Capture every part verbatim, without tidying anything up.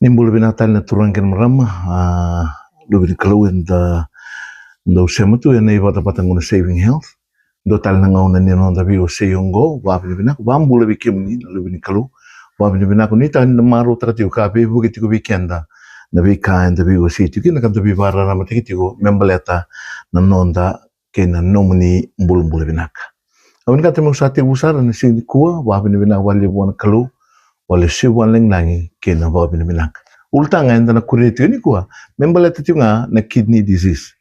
Ni bula vinaka tale na turaga kei na marama, a, luve ni Kalou, eda dau sema tu ena ivatavata qo na Saving Health. Dua tale na gauna ni noda veiwasei oqo, vakavinavinaka, vakabula vei kemuni na luve ni Kalou. Vakavinavinaka ni tani da marautaka tiko ka veivuke tiko vei keda na veika eda veiwasei tiko kina ka da veivakararamataki tiko me baleta na noda kei na nomuni bulabula vinaka. Au vinakata meu sa tekivu sara ena siga nikua, vakavinavinaka vakalevu vua na Kalou, vakalesuya vua na lagilagi kei na vakavinavinaka. Ulutaga eda na kuria tiko nikua me baleta tiko ga na kidney disease,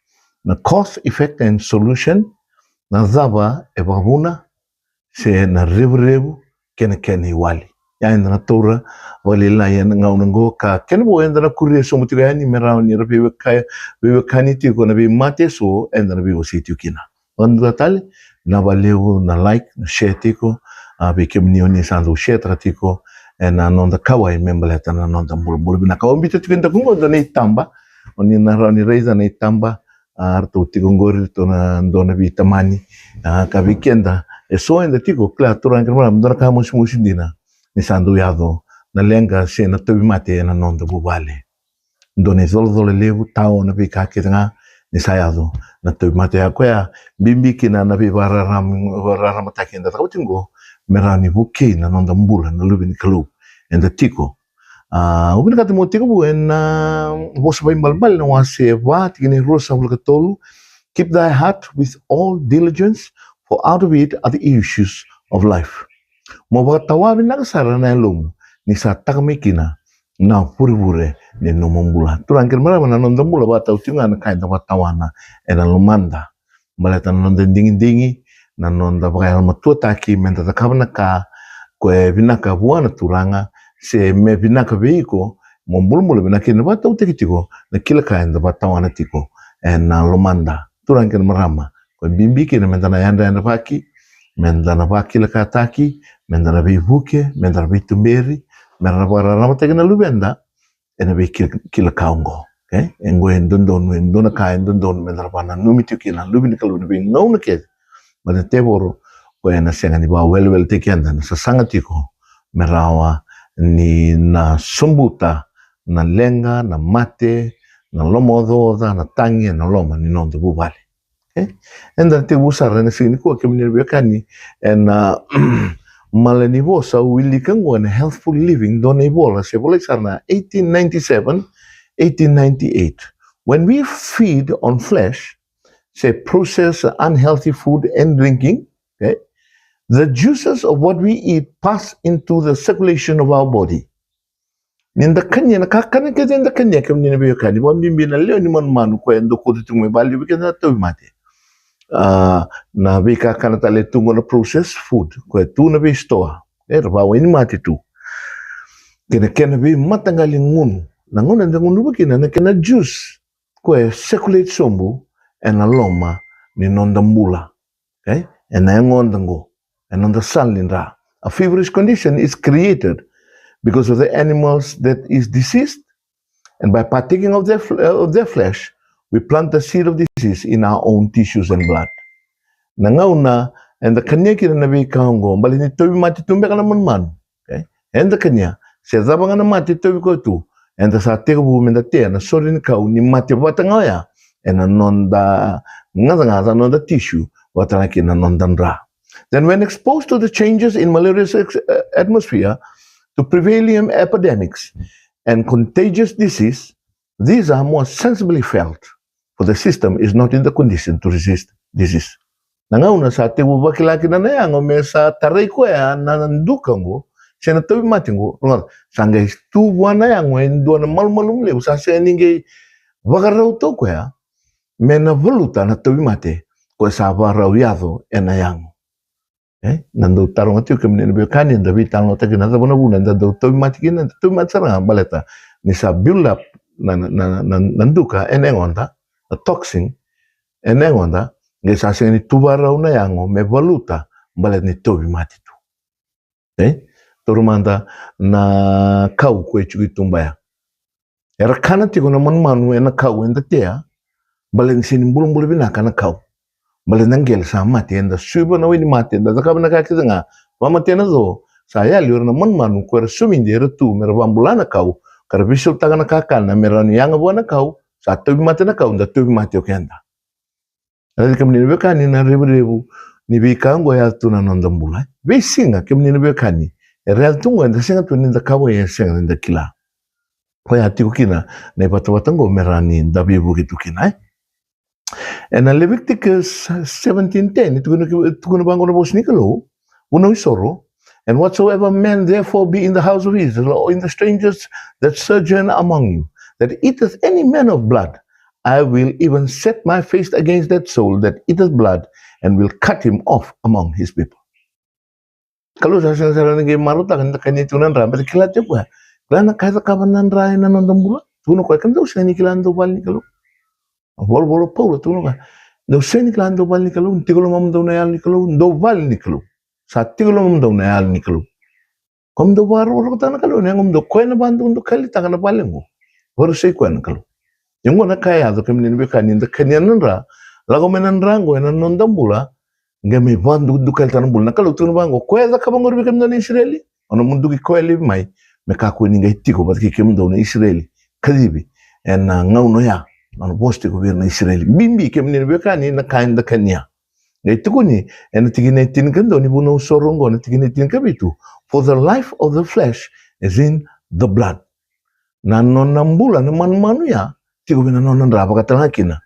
na cause, effect and solution, na cava e vakavuna se na revurevu kei na kena iwali. Ia eda na taura vakalailai ena gauna oqo ka kena vo eda na kuria sobu tiko yani me rawa ni ra veiweka-, veiwekani tiko na veimate eso eda na veiwasei tiko kina. Vakadua tale, na vakalevu na like, na share tiko, a, vei kemuni oni sa dau share taka tiko ena noda kauwai me baleta na noda bulabula vinaka. Au biuta tiko e daku oqo dua na itaba, oni na rawa ni raica na itaba, a, ratou tiko oqori, ratou na dua na veitamani, a, ka vei keda eso eda tiko, kila turaga kei na marama, dua na ka mosimosi dina ni sa dau yaco na leqa se na tauvimate ena noda vuvale. Dua na icolacola levu, tawa na veika kece ga ni sa yaco na tauvimate. Ia koya bibi kina na veivakararama, vakararamataki eda cakava tiko oqo me rawa ni vukei na noda bula na luve ni Kalou eda tiko. A, au vinakata meu tekivu ena Vosa Vakaibalebale na wase va, tikina e ruasagavulu ka tolu. Keep thy heart with all diligence, for out of it are the issues of life. Mo vakatawa vinaka sara na yalomu, ni sa taka mai kina na vurevure ni nomu bula. Turaga kei na marama, na noda bula vakatau tiko ga na ka eda vakatawana ena lomada. Baleta na noda digidigi, na noda vakayalomatuataki meda cakava na ka ko e vinaka vua na Turaga, se me vinaka vei iko, mo bulabula vinaka kina, vakatautaki tiko na kila ka eda vakatawana tiko ena lomada. Turaga kei na marama, ko e bibi kina meda na yadrayadravaki, meda na vakilakataki, meda na veivuke, meda na veituberi, meda na vakararamataki na luveda ena veikila, kila ka oqo. Okay? E qo e dodonu, e dua na ka e dodonu meda na vakananumi tiko kina na luve ni Kalou ena veigauna kece. Baleta na tevoro o koya ena sega ni vakaweleweletaki keda, na sasaga tiko me rawa ni na sobuta na leqa, na mate, na lomaocaoca, na tagi ena loma ni noda vuvale. Okay? Eda na tekivu sara ena siga nikua, kemuni na veiwekani, ena malanivosa au wilika oqo ena Healthful Living, dua na ivola se volai sara na eighteen ninety-seven, eighteen ninety-eight. When we feed on flesh, say processed unhealthy food and drinking, okay, the juices of what we eat pass into the circulation of our body. Ni da kania na kakana kece eda kania, kemuni na veiwekani, vakabibi na lewe ni manumanu koya e dau kauta tiko mai vale vei keda na tauvimate. A, na veikakana tale e tu qo na processed food koya e tu na veisitoa, era vakawainimate tu. Kei na kena veimataqali gunu, na gauna eda gunuva kina, na kena juice koya e circulate sobu ena loma ni noda bula. Okay? Ena yagoda qo, ena noda sala ni dra. A feverish condition is created because of the animals that is diseased, and by partaking of their, fl- uh, of their flesh, we plant the seed of disease in our own tissues and blood. Na gauna eda kania kina na veika oqo, baleta ni tauvimate tu beka na manumanu. Okay? Eda kania, se cava ga na mate e tauvi koya tu, eda sa tekivu meda tea na sore ni kau ni mate vata ga oya ena noda gacagaca, noda tissue, vata ga kina na noda dra. Then when exposed to the changes in malarious ex- uh, atmosphere, to prevailing epidemics and contagious disease, these are more sensibly felt, for the system is not in the condition to resist disease. Na gauna sa tekivu vakila kina na yago me sa tarai koya na duka qo se na tauvimate qo, rogoca, sa qai tu vua na yago e dua na malumalumu levu, sa sega ni qai vakarau tu o koya me na valuta na tauvimate koya sa vakarau yaco ena yago. E, na dau taroga tiko, kemuni na veiwekani, eda veitalanoataki na cava na vuna eda dau tauvimate kina, eda tauvimate sara ga baleta ni sa build up na, na, na, na, na duka ena yagoda, na toxin ena yagoda, qai sa sega ni tu vakarau na yago me valuta baleta ni tauvimate tu. E, taura mada na kau koya e tiko i tuba ya. Era kana tiko na manumanu ena kau eda tea, baleta ni sega ni bulabula vinaka na kau. Baleta na qele sa mate, eda suiva na wainimate, eda cakava na ka kece ga, vamatea na co, sa yali o ira na manumanu ko era somidi, era tu me ra vabula na kau, ka ra veisautaka na kakana me rawa ni yaga vua na kau, sa tauvi mate na kau, da tauvi mate o keda. Raica kemuni na veiwekani na revurevu ni veika oqo e yaco tu na noda bula. Veisiga kemuni na veiwekani era yaco tu oqo eda sega tu ni da kawai, e sega ni da kila. Koya tiko kina na ivatavata oqo me rawa ni da veivuke tu kina, e? Ena Leviticus seventeen ten, e tukuna, tukuna vaqo na vosa ni Kalou, Vunau Isoro, "And whatsoever man therefore be in the house of Israel, or in the strangers that sojourn among you, that eateth any manner of blood, I will even set my face against that soul that eateth blood, and will cut him off among his people." Kalou sa sega sara ni qai marautaka ni da kania tiko na dra, baleta kila tiko o koya. Kila na ka e cakava na dra ena noda bula. Tukuna o koya, kemudou sega ni kila na dau vale ni Kalou. Volavola o Paula, tukuna o koya, dou sega ni kila na dau vale ni Kalou, ni tiko lomamudou na yalo ni Kalou, dou vale ni Kalou. Sa tiko lomamudou na yalo ni Kalou. Komudou vakarokorokotaka na Kalou ena yagomudou, koya na vakadukadukalitaka na vale oqo. Vakarusai koya na Kalou. Ia oqo na ka e yaco kemuni na veiwekani, da kania na dra, lako mai na dra oqo ena noda bula, qai mai vakadukadukalitaka na bula. Na Kalou tukuna vaqo, koya e cakava oqori vei kemudou na Isireli, au na muduki koya laivi mai, me kakua ni qai tiko vata kei kemudou na Isireli kacivi ena gauna oya. Au na vosa tiko vei ira na Isireli. Bibi kemuni na veiwekani na ka eda kania. Qai tukuni ena tikina e tinikadua ni Vunau Isoro oqo, na tikina e tinikavitu, "For the life of the flesh is in the blood." Na nona bula na manumanu ya tiko vei na nona dra, vakatalega kina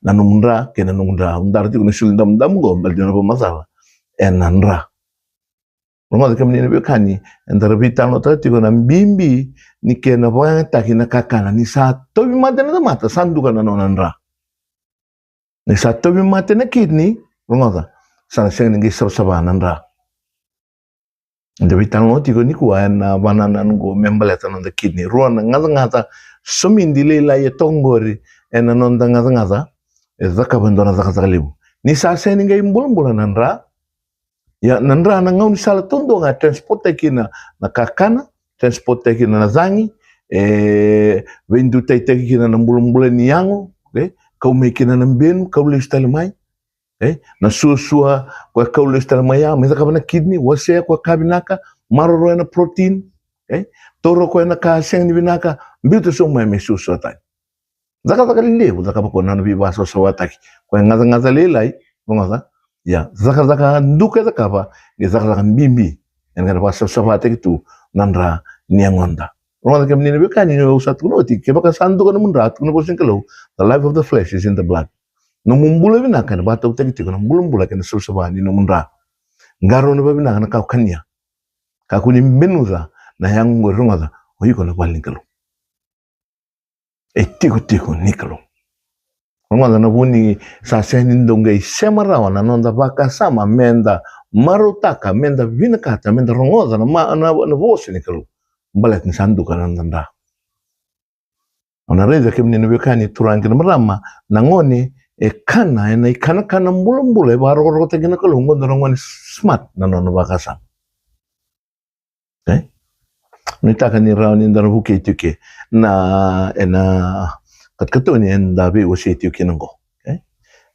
na nomu dra kei na noqu dra. Au dara tiko na sulu damudamu oqo, baleta ni na vakamacala ena dra. Rogoca kemuni na veiwekani, eda ra veitalanoataka tiko na bibi ni kena vakayagataki na kakana. Ni sa tauvi mate na tamata, sa duka na nona dra. Ni sa tauvi mate na kidney, rogoca, sa na sega ni qai savasava na dra. Eda veitalanoa tiko nikua ena vakanananu oqo me baleta na noda kidney. Rua na gacagaca somidi lailai e toka oqori ena noda gacagaca, e cakava e dua na cakacaka levu. Ni sa sega ni qai bulabula na dra, ia na dra na gaunisala taudua ga e transporttaki kina na kakana, transporttaki kina na cagi, e veidutaitaki kina na bulabula ni yago, okay? Kau mai kina na benu, kau lesu tale mai, okay? Na suasua koya kau lesu tale mai ya, mai cakava na kidney, wasea koya ka vinaka, maroroya na protein, okay? Taura koya na ka sega ni vinaka, biuta sobu mai me suasua tani. Cakacaka levu cakava koya na nona veivakasavasavataki. Koya e gacagaca lailai, rogoca. Ia, cakacaka duka e cakava, ia cakacaka bibi. Ena qai vakasavasavataki tu na dra ni yagoda. Rogoca kemuni na veiwekani, au sa tukuna oti, kevaka sa duka nomu dra, tukuna na vosa ni Kalou, the life of the flesh is in the blood. Nomu bula vinaka ena vakatautaki tiko na bulabula kei na savasava ni nomu dra. Qarauna vakavinaka na ka o kania. Kakua ni benuca na yago oqori, rogoca, o iko na vale ni Kalou. E tikotiko ni Kalou. Rogoca, na vu ni sa sega ni dau qai sema rawa na noda vakasama meda marautaka, meda vinakata, meda rogoca na, ma, na, na vosa ni Kalou. Baleta ni sa duka na noda dra. O na raica kemuni na veiwekani, turaga kei na marama, na gone e kana ena ikanakana bulabula e vakarokorokotaki na Kalou, qo dua na gone smart na nona vakasama. Okay? Nuitaka ni rawa ni da na vukei tiko ke na, ena katakata ni eda veiwasei tiko kina qo. Okay?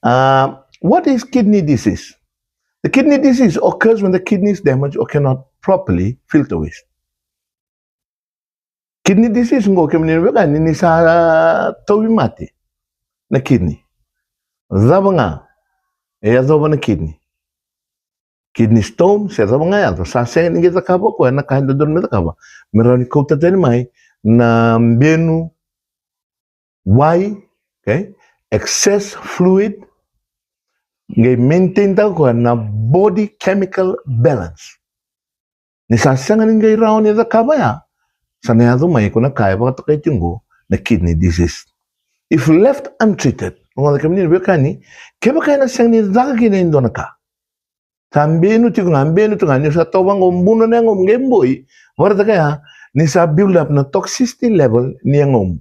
Uh, what is kidney disease? The kidney disease occurs when the kidney is damaged or cannot properly filter waste. Kidney disease qo, kemuni na veiwekani, ni sa tauvi mate na kidney. Cava ga e yacova na kidney? Kidney stone se cava ga e yaco, sa sega ni qai cakava o koya na ka e dodonu me cakava me rawa ni kauta tani mai na benu, wai, okay? Excess fluid, qai maintain taka o koya na body chemical balance. Ni sa sega ni qai rawa ni cakava ya, sa na yaco mai ko na ka e vakatokai tiko qo na kidney disease. If left untreated, rogoca kemuni na veiwekani, kevaka ena sega ni caka kina e dua na ka, sa benu tiko ga, benu tiko ga, ni sa toka vaqo, buna na yagomu qai boi, vakaraitaka ya ni sa build up na toxicity level ni yagomu.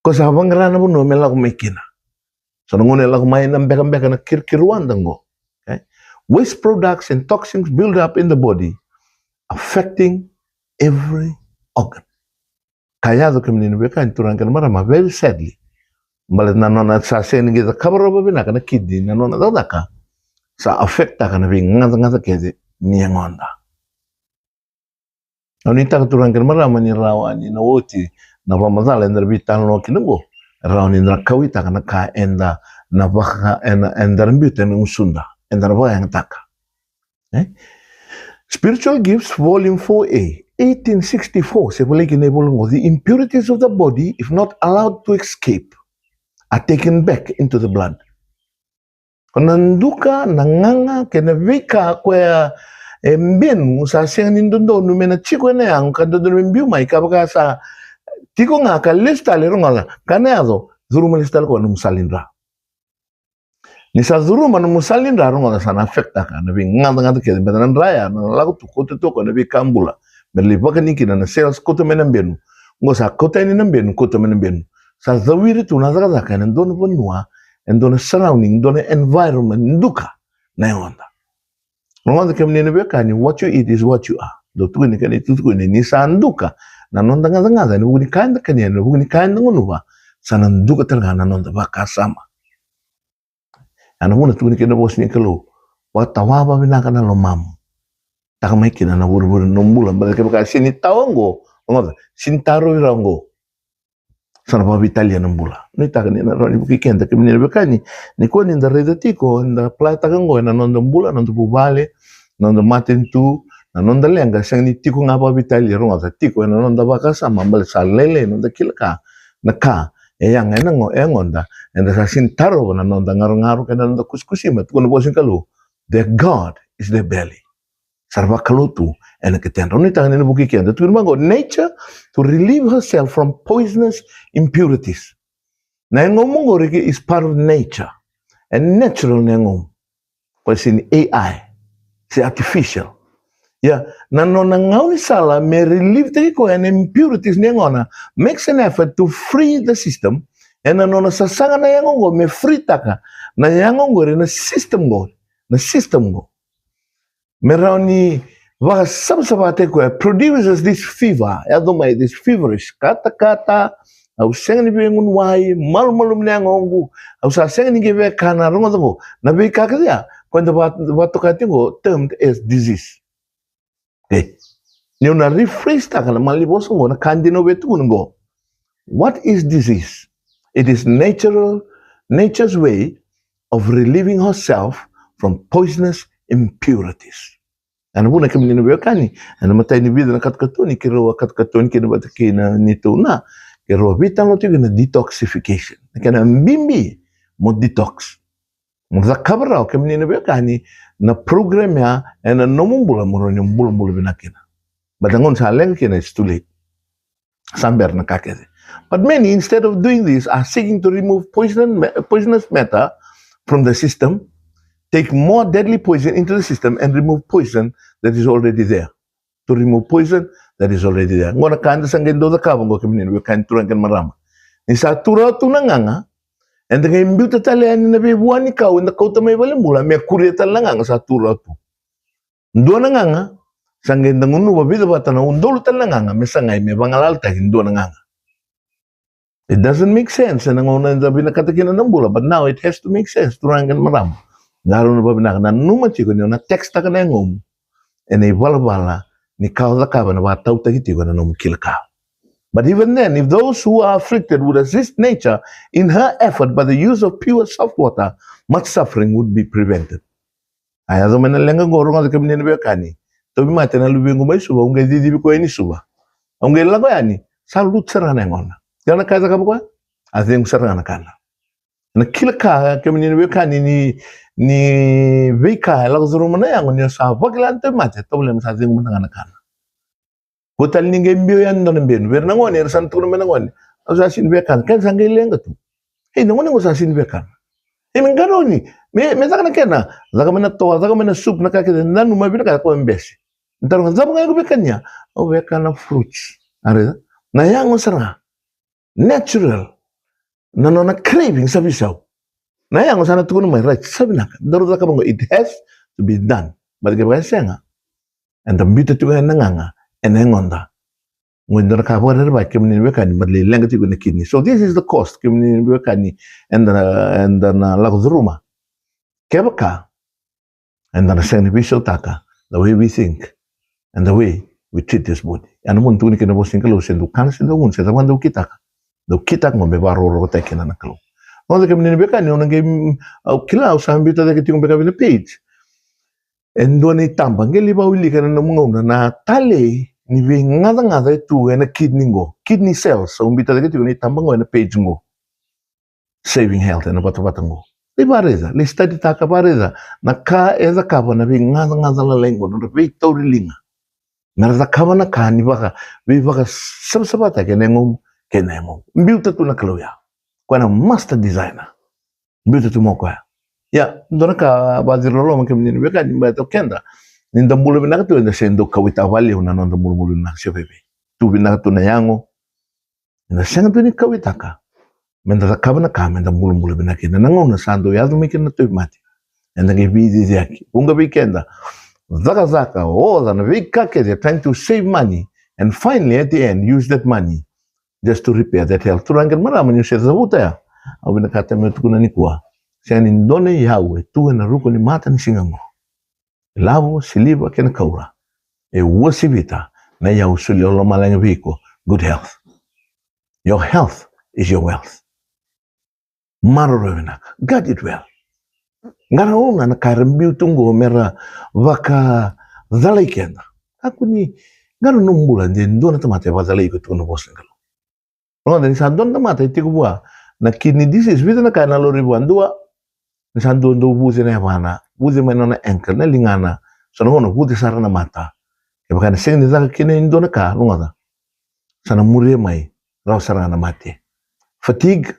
Ko sa vaqara na vanua me lako mai kina. So na gauna e lako mai na bekabeka, na kirikiruada qo. Okay? Waste products and toxins build up in the body, affecting every organ. Ka yaco kemuni na veiwekani, turaga kei na marama, very sadly, baleta na nona, sa sega ni qai cakava rawa vakavinaka na kidney na nona cakacaka, sa affecttaka na veigacagaca kece ni yagoda. Au nuitaka turaga kei na marama ni rawa ni na oti na vakamacala eda na veitalanoa kina oqo. Rawa ni da na kauwaitaka na ka eda na vaka, eda, eda na biuta ena gusuda, eda na vakayagataka. Eh? Spiritual Gifts, Volume four A, eighteen sixty-four, se volai kina na ivola oqo, "The impurities of the body, if not allowed to escape, are taken back into the blood." Ko na duka, na gaga kei na veika koya e benu sa sega ni dodonu me na tiko ena yago ka dodonu me biu mai, ka vaka sa tiko ga ka lesu tale, rogoca, ka na yaco, curuma lesu tale koya na nomu sala ni dra. Ni sa curuma na nomu sala ni dra, rogoca, sa na affectaka na veigacagaca kece, baleta na dra ya na lako tu, kauta tu o koya na veika bula me lai vakani kina na cells, kauta mai na benu. Oqo sa kauta yani na benu, kauta mai na benu. Sa cawiri tu na cakacaka ena dua na vanua, e dua na surrounding, dua na environment duka na yagoda. Rogoca kemuni na veiwekani, what you eat is what you are. Dau tukuni kena itukutuku ni, ni sa duka na noda gacagaca ena vuku ni ka eda kania, ena vuku ni ka eda gunuva, sa na duka tale ga na noda vakasama. Ya na vuna tukuni kina na vosa ni Kalou, vakatawa vakavinaka na lomamu. Taka mai kina na vurevure ni nomu bula, baleta kevaka sega ni tawa oqo, rogoca, sega ni tarovi rawa oqo, sa na vakaveitalia na bula. Nuitaka ni na rawa ni vukei keda kemuni na veiwekani, ni kua ni da raica tiko, da apply-taka oqo ena noda bula, noda vuvale, noda matanitu, na noda leqa, sega ni tiko ga vakaveitalia, rogoca, tiko ena noda vakasama, baleta sa lailai noda kila ka, na ka e yaga ena yago, e yagoda, eda sa sega ni tarova na noda garogaro kei na noda kusikusima. Tukuna na vosa ni Kalou, their God is their belly. Sa ra vakalou tu ena ketedra. Nuitaka ni na vukei keda. Tukuna vaqo, nature to relieve herself from poisonous impurities. Na yagomu oqori is part of nature. E natural na yagomu. Koya sega ni A I, se artificial. Ia, na nona gaunisala me relieve-taki koya na impurities ni yagona, makes an effort to free the system. Ena nona sasaga na yago oqo me free-taka na yago oqori, na system oqo, na system oqo. Me rawa ni vakasavasavataki koya, produces this fever, yaco mai this feverish, katakata, au sega ni via gunuwai, malumalumu na yagoqu, au sa sega ni qai via kana, rogoca oqo, na veika kece ya, koya eda va-, vakatoka tiko oqo, termed as disease. Okay. Niu na rephrase-taka na malanivosa oqo, na ka dina au via tukuna oqo. What is disease? It is natural, nature's way of relieving herself from poisonous impurities. Ena vuna kemuni na veiwekani, ena imatai ni vica na katokatoni keirau a katokatoni kina vata kei na neitou na, keirau a veitalanoa tiko na detoxification. Na kena bibi mo detox. Mo cakava rawa kemuni na veiwekani na program ya ena nomu bula, mo rawa ni bulabula vinaka kina. Baleta gauna sa leqa kina, it's too late. Sa bera na ka kece. But many, instead of doing this, are seeking to remove poison, poisonous matter from the system, take more deadly poison into the system and remove poison that is already there. To remove poison that is already there. Oqo na ka eda sa qai dau cakava oqo kemuni na veiwekani, turaga kei na marama. Ni sa tu rawa tu na gaga, eda qai biuta tale yani na veivua ni kau eda kauta mai valenibula me kuria tale na gaga sa tu rawa tu. Dua na gaga, sa qai da gunuva vica vata na udolu tale na gaga me sagai me vagalalataki dua na gaga. It doesn't make sense ena gauna eda vinakata kina na bula, but now it has to make sense, turaga kei na marama. Qarauna vakavinaka, nanuma tiko ni o na tax-taka na yagomu ena ivalavala ni ka o cakava ena vakatautaki tiko ena nomu kila ka. But even then, if those who are afflicted would assist nature in her effort by the use of pure soft water, much suffering would be prevented. A yaco mai na leqa oqo, rogoca kemuni na veiwekani. Tauvimate na luvequ mai Suva, au qai cicivi koya yani Suva. Au qai lako yani, sa lutu sara ga na yagona. Ia na ka e cakava koya? A cegu sara ga na kana. Na kila ka kemuni na veiwekani ni, ni veika e lako curuma na yago, ni o sa vakila na tauvimate, tovolea me sa cegu mada ga na kana. Kua tale ni qai biu yani dua na benu. Vei ira na gone, era sa na tukuna mai na gone, au sa sega ni via kana. Kena sa qai leqa tu. Ei, na gone qo sa sega ni via kana. Ei, me qarauni. Me, me caka na kena. Caka mai na toa, caka mai na supu, na ka kece, nanuma vinaka, koya me bese. Taroga, cava ga iko via kania? Au via kana fruits. A raica? Na yago sara ga. Natural. Na nona craving sa veisau. Na yago sa na tukuna mai, right, sa vinaka. Daru cakava qo, it has to be done. But kevaka e sega, eda biuta tiko yani na gaga ena yagoda. Qo e dua na ka vakarerevaki kemuni na veiwekani, me lai leqa tiko na kidney. So this is the cost kemuni na veiwekani eda, eda na lako curuma. Kevaka eda na sega ni veisautaka the way we think and the way we treat this body. Ya na vuna tukuni kina na vosa ni Kalou, se dau kana, se dau gunu, se cava dau kitaka, dau kitaka qo me vakarokorokotaki kina na Kalou. Rogoca kemuni na veiwekani, au na qai, mm, au kila au sa biuta cake tiko beka vei na page. E dua na itaba qai lai vakawilika ena nomu gauna na talei ni veigacagaca e tu ena kidney qo, kidney cells. Au biuta cake tiko na itaba qo ena page qo, Saving Health, ena vatavata qo. Lai vakaraica, lai study taka, vakaraica na ka e cakava na veigacagaca lalai qo, nodra veitauri liga. Mera cakava na ka ni vaka, veivakasavasavataki ena yagomu kei na yagoqu. Biuta tu na Kalou ya. Koya na master designer. Biuta tu mai o koya. Ia, dua na ka vakaciriloloma kemuni na veiwekani, baleta o keda, ni da bula vinaka tu, eda se dau kauwaitaka vakalevu na noda bulabula vinaka se veve. Tu vinaka tu na yago, eda sega tu ni kauwaitaka meda cakava na ka meda bulabula vinaka kina. Na gauna sa dau yaco mai kina na tauvimate, eda qai veiciciyaki. Vuqa vei keda, cakacaka, oca, na veika kece, trying to save money, and finally at the end use that money just to repair that health. Turaga kei na marama, niu se cavuta ya, au vinakata meu tukuna nikua, sega ni dua na iyau e tu ena ruku ni matanisiga qo, ilavo, siliva kei na koula, e uasivita na iyau solia o lomalagi vei iko. Good health. Your health is your wealth. Maroroya vinaka, guard it well. Qarauna na ka era biu tu qo mera vakacalai keda. Kakua ni, qarauna nomu bula de dua na tamata e vakacalai iko, tukuna na vosa ni Kalou. Rogoca, ni sa dua na tamata e tiko vua na kidney disease, vica na ka ena lori vua. Dua, ni sa dua dau vuce na yavana, vuce mai na nona ankle, na ligana, so na gauna vuce sara na mata. Kevaka ena sega ni caka kina e dua na ka, rogoca, sa na muria mai, rawa sara ga na mate. Fatigue,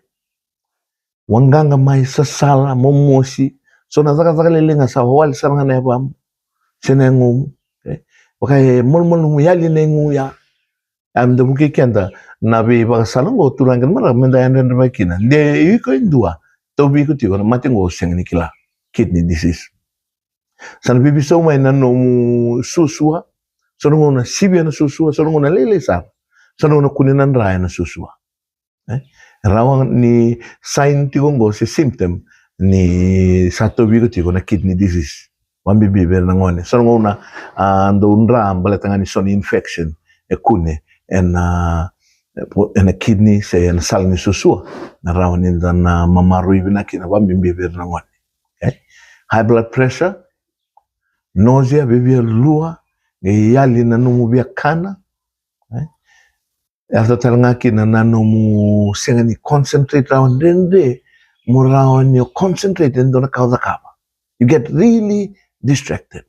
waqaqa mai, sasala, momosi, so na cakacaka lailai ga sa wawale sara ga na yavamu se na yagomu. Okay? Vaka e malumalumu, yali na igu ya. Ya meda vukei keda na veivakasala qo, turaga kei na marama, meda yadredre vaka kina. De iko e dua tauvi iko tiko na mate qo o sega ni kila, kidney disease. Sa na veiveisau mai na nomu suasua. So na gauna sivia na suasua, so na gauna lailai sara, so na gauna kune na dra ena suasua. E rawa ni sign tiko qo se symptom ni sa tauvi iko tiko na kidney disease. Vabibi vei ira na gone, so na gauna a dau dra baleta ga ni so na infection e kune ena, ena kidney se ena sala ni suasua. Na rawa ni da na mamaroi vinaka kina, vabibi vei ira na gone. Okay? High blood pressure, nausea, via lua, qai yali na nomu via kana. Okay? Yaco tale ga kina na nomu sega ni concentrate rawa, dredre mo rawa ni o concentrate ena dua na ka o cakava. You get really distracted.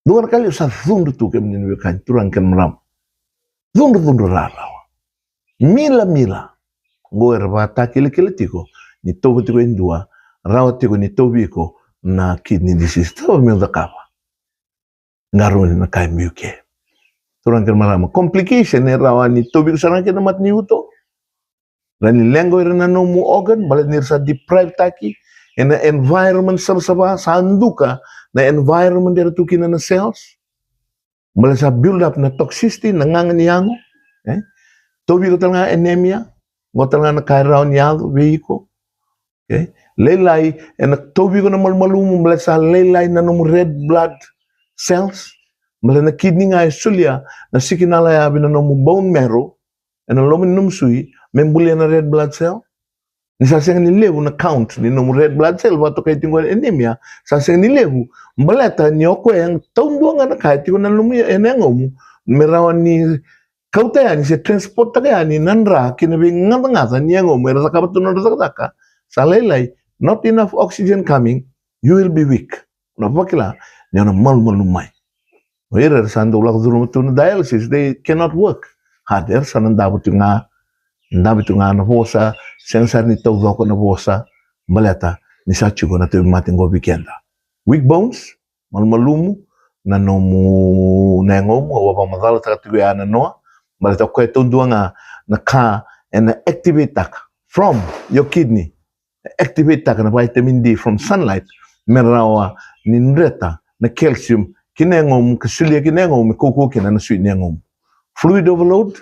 Dua na ka levu sa cudru tu, kemuni na veiwekani, turaga kei na marama. Cudrucudru rarawa. Milamila. Qo era vakatakilakila tiko ni tauva tiko e dua, rawa tiko ni tauvi iko na kidney disease. Cava meu cakava? Qarauna na ka e biu ke. Turaga kei na marama, complication e rawa ni tauvi iko sara ga kina na mate ni uto. Rawa ni leqa o ira na nomu organ baleta ni ra sa deprive taki ena environment savasava, sa duka na environment era tu kina na cells. Baleta sa build up na toxicity, na gaga ni yago. E tauvi iko tale ga anemia. Qo tale ga na ka e rawa ni yaco vei iko. Okay? Lailai ena tauvi iko na malumalumu, baleta sa lailai na nomu red blood cells. Baleta na kidney ga e solia na sikinala ya vei na nomu bone marrow ena loma ni nomu sui me bulia na red blood cell. Ni sa sega ni levu na count ni nomu red blood cell, vakatokai tiko qo anemia, sa sega ni levu. Baleta ni o koya e taudua ga na ka e tiko na nomu, ena yagomu, me rawa ni kauta yani se transport taka yani na dra kei na veigacagaca ni yagomu era cakava tu na nodra cakacaka. Sa lailai, not enough oxygen coming, you will be weak. Na vakila ni o na malumalumu mai. O ira era sa dau lako curuma tu na dialysis, they cannot work hard. Era sa na davo tu ga, davo tu ga na vosa, sega sara ni taucoko na vosa, baleta ni sa tiko na tauvimate qo vei keda. Weak bones, malumalumu na nomu, na yagomu. Au vakamacalataka tiko ya na noa, baleta o koya e taudua ga na ka ena activate taka from your kidney, activate taka na vitamin D from sunlight, me rawa ni dreta na calcium ki na yagomu, ka solia ki na yagomu me kaukaua kina na sui ni yagomu. Fluid overload,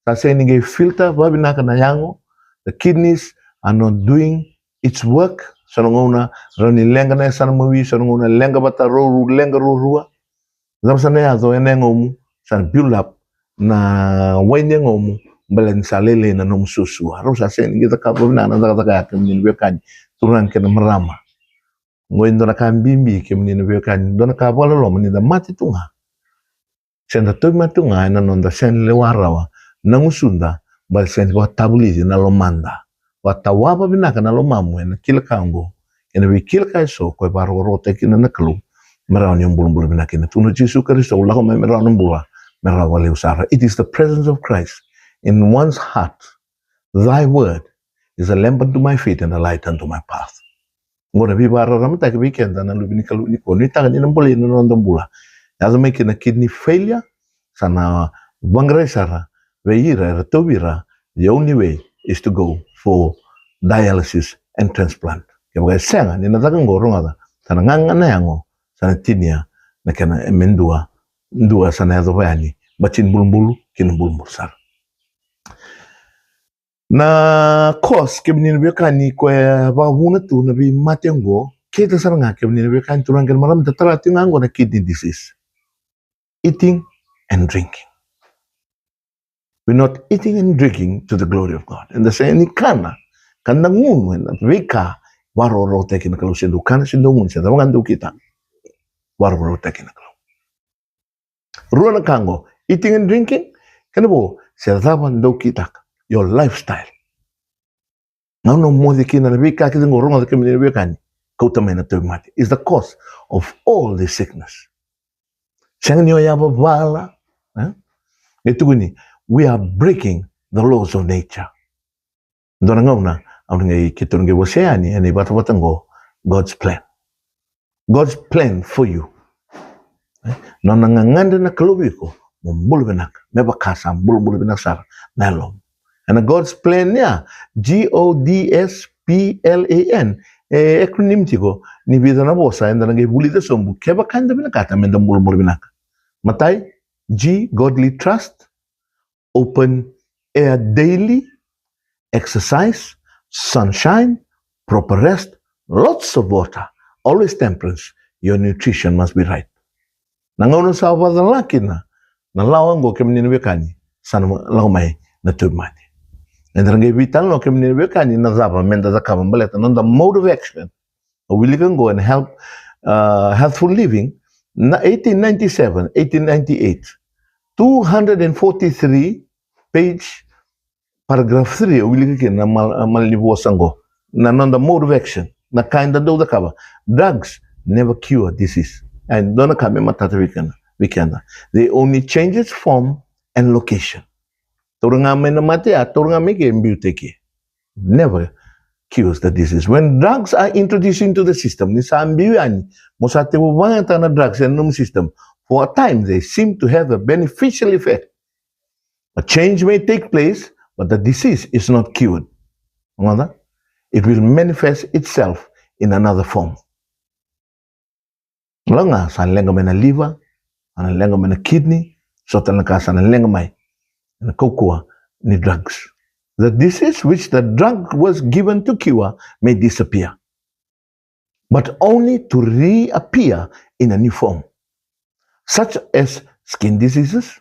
sa sega ni qai filter vavinaka na yago. The kidneys are not doing its work. So na gauna rawa ni leqa na yasana mawi, so na gauna leqa vata, rau, leqa ruarua. Cava sa na yaco ena yagomu? sa na build up na wai ni yagomu, baleta ni sa lailai na nomu suasua. Rau sa sega ni qai cakava vinaka na cakacaka ya, kemuni na veiwekani, turaga kei na marama. Qo e dua na ka bibi, kemuni na veiwekani, dua na ka vakaloloma ni da mate tu ga, se da tauvimate tu ga ena noda sega ni lewa rawa na gusuda, baleta sega ni vakatavulici na lomada. Vakatawa vakavinaka na lomamu ena kila ka oqo, ena veikila ka eso ko e vakarokorokotaki kina na Kalou, me rawa ni o bulabula vinaka kina. Tukuna o Jisu Karisito, au lako mai me rawa na bula, me rawa vakalevu sara. It is the presence of Christ in one's heart. Thy word is a lamp unto my feet and a light unto my path. Oqo na veivakararamataki vei keda na luve ni Kalou nikua, nuitaka ni na bolei na noda bula. Yaco mai kina kidney failure, sa na vaqarai sara vei ira era tauvi ira, the only way is to go for dialysis and transplant. Kevaka e sega ni na caka oqo, rogoca, sa na gaga na yago, sa na tinia na kena, e me dua, dua sa na yacova yani, bati ni bulubulu ki na bulubulu sara. Na cause, kemuni na veiwekani, koya e vakavuna tu na veimate oqo, keda sara ga, kemuni na veiwekani, turaga kei na marama, da tara tiko ga oqo na kidney disease. Eating and drinking. We're not eating and drinking to the glory of God. Eda sega ni kana ka da gunu ena veika vakarokorokotaki na Kalou. Se dau kana, se dau gunu, se cava ga dau kitaka, vakarokorokotaki na Kalou. Rua na ka oqo, eating and drinking, kena vo se cava dau kitaka, your lifestyle. Na gauna o moce kina na veika kece oqo, rogoca, kemuni na veiwekani, kauta mai na tauvimate. Is the cause of all this sickness. Sega ni o yavavala, eh? E tukuni, we are breaking the laws of nature. Dua na gauna au na qai, keitou na qai vosa yani ena ivatavata oqo, God's plan. God's plan for you. Eh? Nona gagadre na Kalou vei iko mo bula vinaka, me vaka sa bulabula vinaka sara na yalomu. Ena God's plan ya, G O D S P L A N, e acronym tiko ni vica na vosa eda na qai vulica sobu kevaka eda vinakata me da bulabula vinaka. Matai, G, godly trust, open air daily, exercise, sunshine, proper rest, lots of water, always temperance. Your nutrition must be right. Na gauna sa vakacala kina na lawa oqo, kemuni na veiwekani, sa na lako mai na tauvimate. Eda na qai veitalanoa, kemuni na veiwekani, na cava me da cakava baleta na noda mode of action. Au wilika oqo ena Health, uh, Healthful Living, na eighteen ninety-seven, eighteen ninety-eight, two hundred and forty-three page, paragraph three, au wilika kina na mal-, na malanivosa oqo. Na noda mode of action, na ka eda dau cakava. Drugs never cure disease. E dua na ka me matata vei keda, vei keda. They only change its form and location. Taura ga mai na mate ya, taura ga mai ke, biuta i ke. Never cures the disease. When drugs are introduced into the system, ni sa biu yani, mo sa tekivu vakayagataka na drugs ena nomu system, for a time they seem to have a beneficial effect. A change may take place, but the disease is not cured. Rogoca? It will manifest itself in another form. Lako ga, sa leqa mai na liver, sa na leqa mai na kidney, so tale na ka sa na leqa mai ena kaukauwa ni drugs. The disease which the drug was given to cure may disappear, but only to reappear in a new form, such as skin diseases,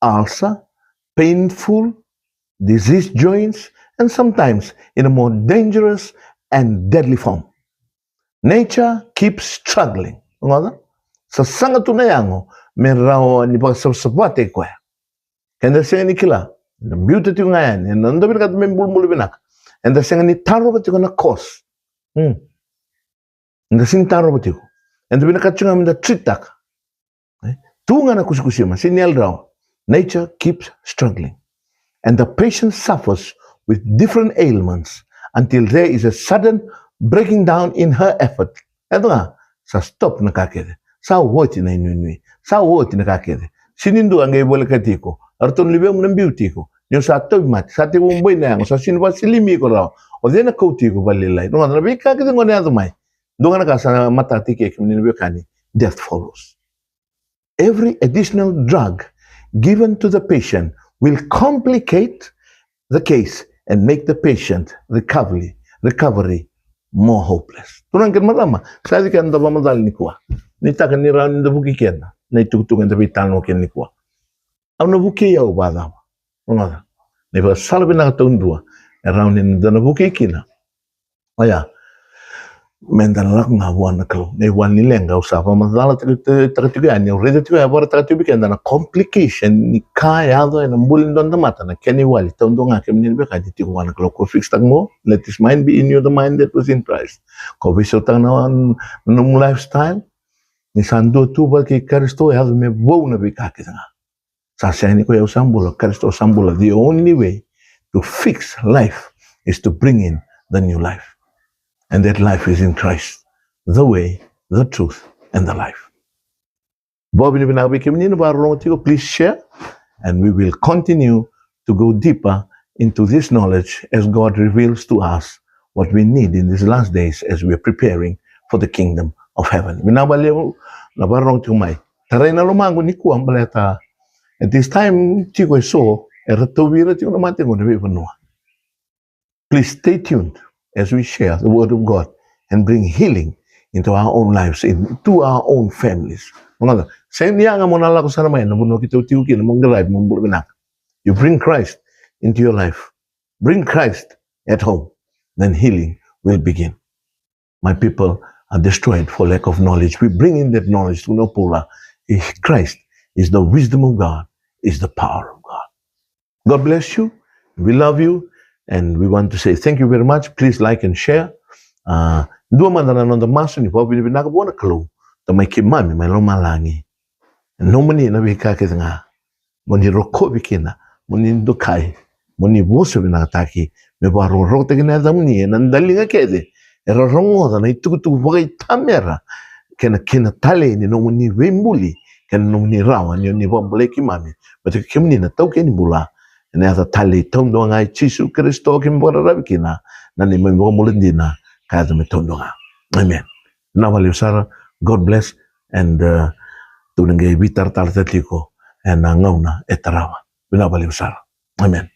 ulcer, painful, diseased joints, and sometimes in a more dangerous and deadly form. Nature keeps struggling. Rogoca? Sasaga tu na yago me rawa ni vakasavasavataki koya. Keda sega ni kila, eda biuta tiko ga yani, eda dau vinakata me bulabula vinaka. Eda sega ni tarova tiko na cause. Hmm. Eda sega ni tarova tiko. Eda vinakata tiko ga me da treat-taka. Eh? Tu ga na kusikusima, sega ni yali rawa. Nature keeps struggling. And the patient suffers with different ailments until there is a sudden breaking down in her effort. Eda ga, sa stop na ka kece. Sa oti na inuinui. Sa oti na ka kece. Sega ni dua qai volekati iko. Eratou na luvemu na biuti iko. Ni o sa tauvimate, sa tekivu boi na yago, sa sega ni vakasilimi iko rawa. O cei na kauti iko vakalailai? Rogoca, na veika kece qo na yaco mai. Dua ga na ka sa matata i ke, kemuni na veiwekani, death follows. Every additional drug given to the patient will complicate the case and make the patient recovery, recovery more hopeless. Turaga kei na marama, sa yaco kina na noda vakamacala nikua. Nuitaka ni rawa ni da vuki keda na itukutuku eda veitalanoa kina nikua. Au na vukei au vakacava? Rogoca. Na ivakasala vinaka taudua e rawa ni da na vukei kina, oya, me da na lako ga vua na Kalou. Na iwali ni leqa au sa vakamacalataka tiko yani, au raica tiko ya, vakaraitaka tiko vei keda na complication ni ka e yaco ena bula ni dua na tamata, na kena iwali taudua ga, kemuni na veiwekani, tiko vua na Kalou. Ko fix-taka qo, let this mind be in you, the mind that was in Christ. Ko veisautaka na nomu lifestyle, ni sa dua tu vata kei Karisito, e yaco me vou na veika kece ga. Sa sega ni ko i au sa bula, Karisito sa bula. The only way to fix life is to bring in the new life. And that life is in Christ, the way, the truth, and the life. Vakavinavinaka vei kemuni na vakarorogo tiko. Please share, and we will continue to go deeper into this knowledge as God reveals to us what we need in these last days as we are preparing for the kingdom of heaven. Vinaka vakalevu na vakarorogo tiko mai. Tarai na lomaqu nikua baleta at this time tiko eso era tauvi ira tiko na mate qo na veivanua. Please stay tuned as we share the word of God and bring healing into our own lives, into our own families. Rogoca, sega ni yaga mo na lako sara mai na vanua keitou tiko kina mo qaravi mo bula vinaka. You bring Christ into your life. Bring Christ at home. Then healing will begin. My people are destroyed for lack of knowledge. We bring in that knowledge. Tukuna o Paula, Christ is the wisdom of God, is the power of God. God bless you. We love you. And we want to say thank you very much. Please like and share. Uh, dua mada na noda masu ni vakavinavinaka vua na Kalou, Tamai keimami mai lomalagi. Nomuni na veika kece ga mo ni rokovi kina, mo ni dokai, mo ni vosa vinakataki, me vakarokorokotaki na yacamuni ena daliga kece era rogoca na itukutuku vakaitamera kei na kena talei ni nomuni veibuli kei na nomuni rawa ni o ni vakabulai keimami. Baleta kemuni na taukei ni bula. Ena yaca talei taudua ga i Jisu Karisito keimami vakararavi kina, na neimami iVakabula dina ka yaco me taudua ga. Amen. Vinaka vakalevu sara. God bless. And, uh, tou na qai veitaratara tale tiko ena gauna e tarava. Vinaka vakalevu sara. Amen.